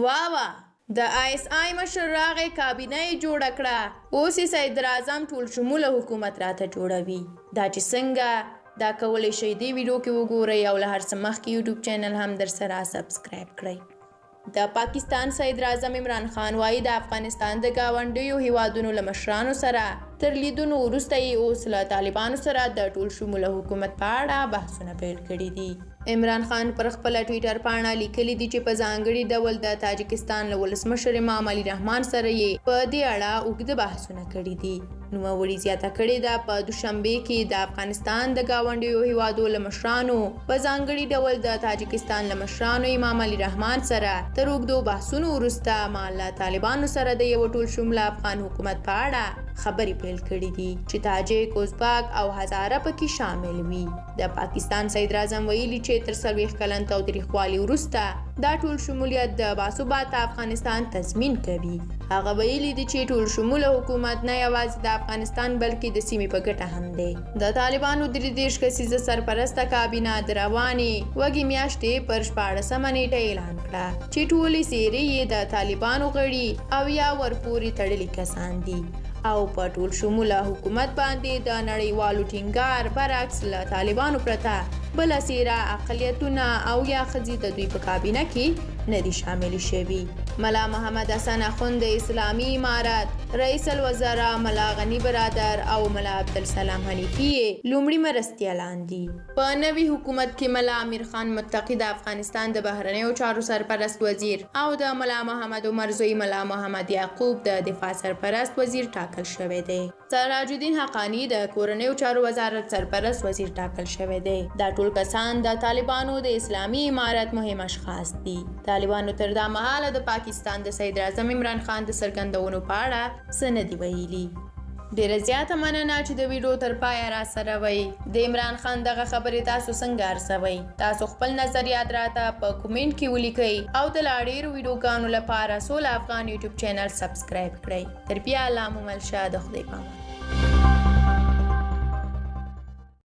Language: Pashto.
وا وا د آی اس آی مشر راغی، کابینه یې جوړه کړه، اوس یې صدراعظم ټول شموله حکومت راته جوړوي. دا چې څنګه، دا کولی شئ دې ویډیو کې وګورئ او له هر څه مخکې یوټیوب چینل هم درسره سبسکرایب کړئ. د پاکستان صدراعظم عمران خان وايي، د افغانستان د ګاونډیو هیوادونو له مشرانو سره تر لیدونو وروسته یې اوس له طالبانو سره د ټول شموله حکومت په اړه بحثونه پیل کړي دي. عمران خان پر خپله ټویټر پاڼه لیکلي دي چې په ځانګړي ډول د تاجکستان له ولسمشر امام علي رحمان سره یې په دې اړه اوږده بحثونه کړي دي. نوموړي زیاته کړې ده، په دوشنبه کې د افغانستان د ګاونډیو هیوادو له مشرانو، په ځانګړي ډول د تاجکستان له مشرانو امام علي رحمان سره تر اوږدو بحثونو وروسته ما له طالبانو سره د یو ټول شموله افغان حکومت په اړه خبرې پیل کړې دي چې تاجک، ازبک او هزاره پکې شامل وي. د پاکستان صدراعظم ویلي چې تر 40 کلن تاوتریخوالي وروسته دا ټول شمولیت د باثباته افغانستان تضمین کوي. هغه ویلي دي چې ټول شموله حکومت نه یوازې د افغانستان بلکې د سیمې په ګټه هم دی. د طالبانو 33 کسیزه سرپرسته کابینه د روانې وږي میاشتې پر 16مه نیټه اعلان کړه چې ټولې څېرې یې د طالبانو غړي او یا ورپورې تړلي کسان دي او په ټول شموله حکومت باندې د نړیوالو ټینګار برعکس له طالبانو پرته بله څېره، اقلیتونه او یا ښځې د دوی په کابینه کې نه دي شاملې شوي. ملا محمد حسن اخوند د اسلامي امارت رئیس الوزرا، ملا غني برادر او ملا عبدالسلام حنیفي یې لومړي مرستیالان دي. په نوي حکومت کې ملا امیر خان متقي د افغانستان د بهرنیو چارو سرپرست وزیر او د ملا محمد عمر زوی ملا محمد یعقوب د دفاع سرپرست وزیر ټاکل شوی دی. سراج الدین حقاني د کورنیو چارو وزارت سرپرست وزیر ټاکل شوی دی. دا ټول کسان د طالبانو د اسلامي امارت مهم اشخاص دي. طالبانو تر دا مهاله د پاکستان د صدراعظم عمران خان د څرګندونو په اړه څه نه دي ویلي. ډیره زیاته مننه چې د ویډیو تر پایه را سره وئ. د عمران خان دغه خبرې تاسو څنګه ارزوئ؟ تاسو خپل نظریات راته په کومنټ کې ولیکئ او د لا ډیرو ویډیوګانو لپاره سوله افغان یوټیوب چینل سبسکرایب کړئ. تر بیا الله مو مل شه، د خدای پامان.